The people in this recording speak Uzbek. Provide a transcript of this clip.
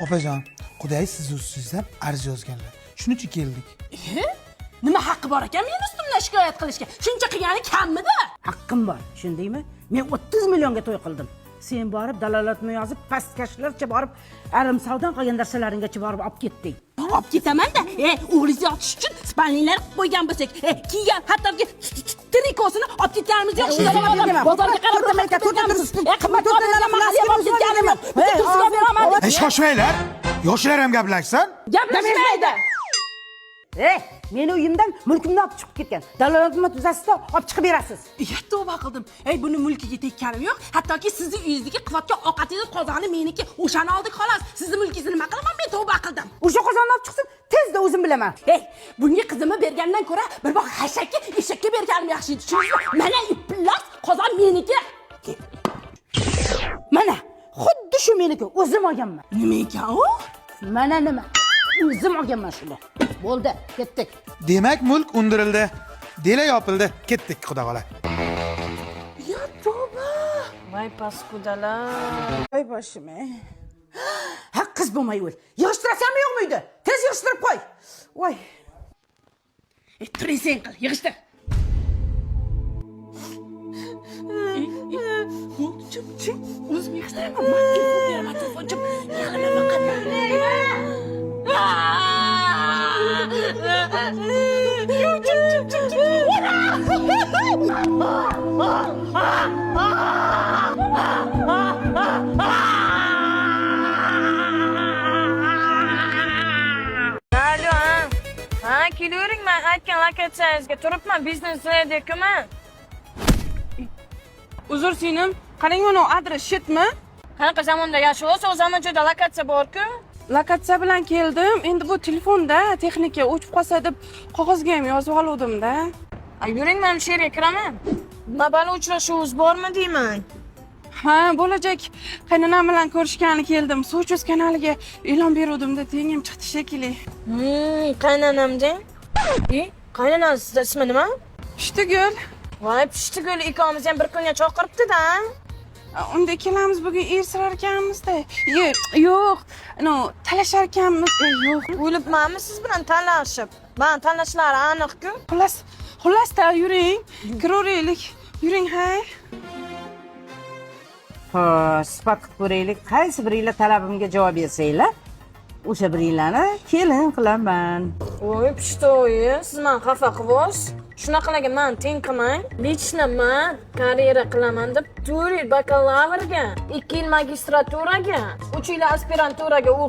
Opajon, Xudoy siz ustingizdan arz yozganlar. Shuning uchun keldik. E? Nima haqqi bor ekan meni ustimdan shikoyat qilishga? Shuncha qilgani kammidi? Haqqim bor, tushundingmi? Men 30 millionga to'y qildim. Sen borib dalolatni yozib, pastkashlarcha borib, arimsovdan qolgan narsalaringgacha borib olib ketding. Olib ketaman-da. E, o'g'lingiz yotish uchun спальник lar qilib qo'ygan bo'lsak, e, kiygan hattoki trikosini olib ketganimiz yo'q. O'zim olib ketaman. Bozorga qarab To'rtta mayka, to'rtta tursin. E, qimmat mahalla olib ketganim yo'q. Bitta tursiga olib beraman. E, shoshmanglar. Yoshlar ham gaplashsin. Gaplashmaydi. Ey, meni uyimdan mulkimni olib chiqib ketgan. Dalolatnoma tuzasizda olib chiqib berasiz. Ya, tavba qildim. Ey, buni mulkiga tekkanim yo'q. Hattoki sizni uyingizdagi qilayotgan ovqatingiz qozoni meniki. O'shani oldik xolos. Sizni mulkingizni nima qilaman men, tavba qildim. O'sha qozonni olib chiqsin, tezda o'zim bilaman. Ey, bunga qizimni bergandan ko'ra bir bor xashakka, eshakka berganim yaxshi edi. Tushundingizmi? Mana iflos qozon meniki. Mana, xuddi shu meniki, o'zim olganman. Nima ekan u? Mana nima? O'zim olganman shuni. Bo'ldi, ketdik. Demak, mulk undirildi. Dela yopildi. Ketdik, xudo xola. Ya tavba. Voy паскуда lar. Voy boshim. Ey. Ha, qiz bo'lmay o'l. Yig'ishtirasanmi, yo'qmi uyda? Tez yig'ishtirib qo'y. Voy. E, turing, sen qil, yig'ishtir. Bo'ldi, chim, chim. O'zim yig'ishtiraman. Man telefon beraman, telefon chim. Yig'lama faqat. Chim, chim, chim, chim. Alo, ha. Ha, kelavering, man aytgan lokatsiyangizga turibman, biznes man. Uzr, singlim, qarang, mana adres shetmi? Qanaqa zamonda yashayapsiz? O zamonda lokatsiya bor-ku. Lokatsiya bilan keldim. Endi bu telefonda texnika o'chib qolsa deb qog'ozga ham yozib oluvdim-da. A, yuring, man shu yerga kiraman. Nima balo, uchrashuvimiz bormi deyman. Ha, bo'lajak qaynonam bilan ko'rishgani keldim. Suv kanaliga e'lon beruvdim-da, tengim chiqdi shekilli. Qaynonam deng. E, qaynonangiz ismi nima? Pushtigul. Voy, Pushtigul ikkovimiz ham bir kunga chaqiribdi-da. Unda ikkalamiz bugun ersirar ekanmiz-da. Yo'q, no, talashar ekanmiz. E, yo'q. O'libmanmi siz bilan tanlashib? Man tanlashlari aniq-ku. Xullas, xullas-da, yuring. Kiraveraylik. Yuring, hay. Xo'sh, isbot qilib ko'raylik. Qaysi biringlar talabimga javob bersanglar, o'sha biringlarni kelin qilaman. Voy, Pushtoyi, siz mani xafa qilyapsiz. Shunaqalarga man teng qilmang. Лично man karyera qilaman deb 4 yil bakalavrga, 2 yil magistraturaga, 3 yil aspiranturaga.